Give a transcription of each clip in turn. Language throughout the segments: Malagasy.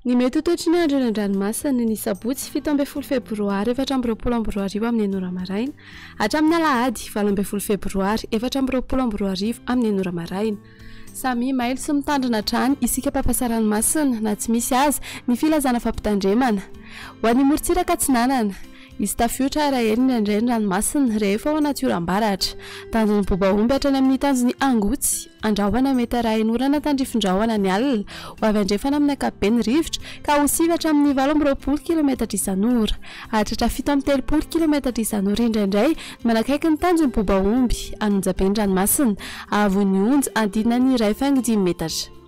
Ny mety ho toetry ny andro eny an-dranomasina ny sabotsy 17 febroary 2024 amin'ny enina ora maraina hatramin'ny alahady 18 febroary 2024 amin'ny enina ora maraina. Samia mailo sy mitandrina hatrany isika mpampiasa ranomasina na tsy misy aza ny filazana fampitandremana. Ho an'ny morontsiraka atsinanana, hisy tafiotra ara-hely indraindray ny ranomasina rehefa ao anaty oram-baratra. Tanjon'ny bobaomby hatrany amin'ny tanjon'ny angotsy, andrahona mety arahin'orana tandrifin-drahona ny alina, ho avy andrefana amin'ny ankapobeny ny rivotra ka ho sivy hatramin'ny 28 kilometatra isan'ora. Hahatratra 37 kilometatra isan'ora indraindray ny manakaiky ny tanjon'ny bobaomby, an'onjabe ny ranomasina, hahavon'ny onja adinina ny 1,5 metatra.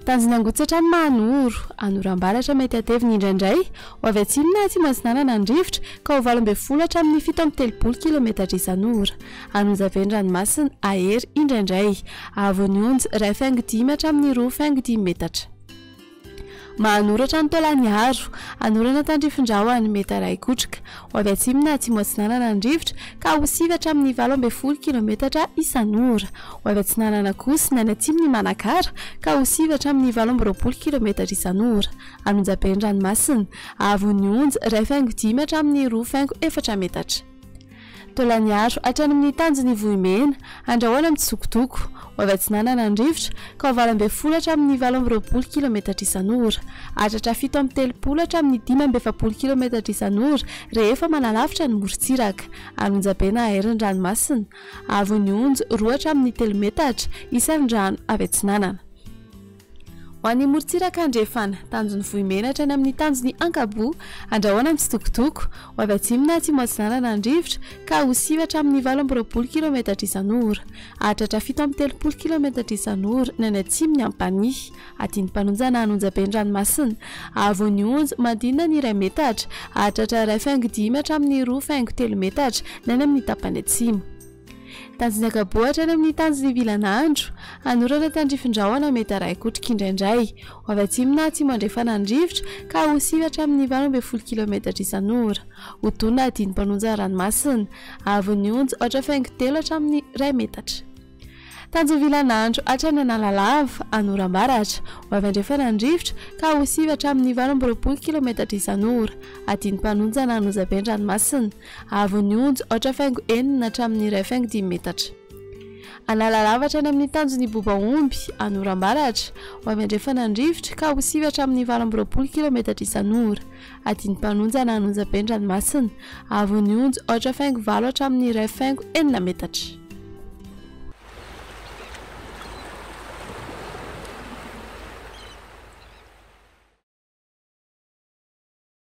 Tanjona angotsy hatrany Mahanoro, anoram-baratra mety hatevina indraindray, ho avy atsimo na atsimo atsinanana ny rivotra ka ho 18 hatramin'ny 37 kilometatra isan'ora. An'onjabe ny ranomasina, hahery indraindray. Hahavon'ny onja 1,5 hatramin'ny 2,5 metatra. Mahanoratra ny Taolagnaro. Hanorana tandrifin-drahona, mety harahi-kotroka. Ho avy atsimo na atsimo atsinanana ny rivotra, ka ho sivy hatramin'ny 18 kilometatra isan'ora. Ho avy atsinanana kosa ny any atsimon'i Manakara, ka ho sivy hatramin'ny 28 kilometatra isan'ora. An'Onjabe ny ranomasina. Haavon'ny onja, 1,5 hatramin'ny 2,4 metatra. Taolagnaro hatrany amin'ny tanjon'i Vohimena, andrahoina mitsokotoko, ho avy atsinanana ny rivotra, ka ho 18 hatramin'ny 28 kilometatra isan'ora. Hahatratra 37 hatramin'ny 45 kilometatra isan'ora rehefa manalavitra ny morontsiraka. Anonjabe na aery ny ranomasina. Haavon'ny onja, 2 hatramin'ny 3 metatra, isan'ny rano avy atsinanana. Ho an'ny morontsiraka andrefana, tanjon'ny Vohimena hatrany amin'ny tanjon'ny Ankaboa, andrahoina mitsitokotoko, ho avy atsimo na atsimo atsinanana ny rivotra, ka ho sivy hatramin'ny 28 kilometatra isan'ora. Hahatratra 37 kilometatra isan'ora ny any atsimon'i Ampanihy. Adin'ny mpanonja na an'onjabe ny ranomasina. Haavon'ny onja, manodidina ny iray metatra, hahatratra 1,5 hatramin'ny 2,3 metatra ny any amin'ny tapany atsimo. Tanjon'ny Ankaboa hatrany amin'ny tanjon'ny Vilanandro, hanorana tandrifin-drahona mety harahi-kotroka indraindray. Ho avy atsimo na atsimo andrefana ny rivotra ka ho sivy hatramin'ny 18 kilometatra isan'ora. Ho tony na dimy mpanonja ranomasina. Haavon'ny onja 4,3 hatramin'ny iray metatra. Tanjon'ny Vilanandro hatrany Analalava, Anorambaratra. Ho avy andrefana ny rivotra ka ho sivy hatramin'ny 28 kilometatra isan'ora. Hadino mpanonja na Anozabe ny ranomasina. Haavon'ny onja, 4,6 hatramin'ny 1,5 metatra. Analalava hatrany amin'ny tanjon'i Bobaomby, Anorambaratra. Ho avy andrefana ny rivotra ka ho sivy hatramin'ny 28 kilometatra isan'ora. Hadino mpanonja na Anozabe ny ranomasina. Haavon'ny onja, 4,8 hatramin'ny 1,6 metatra.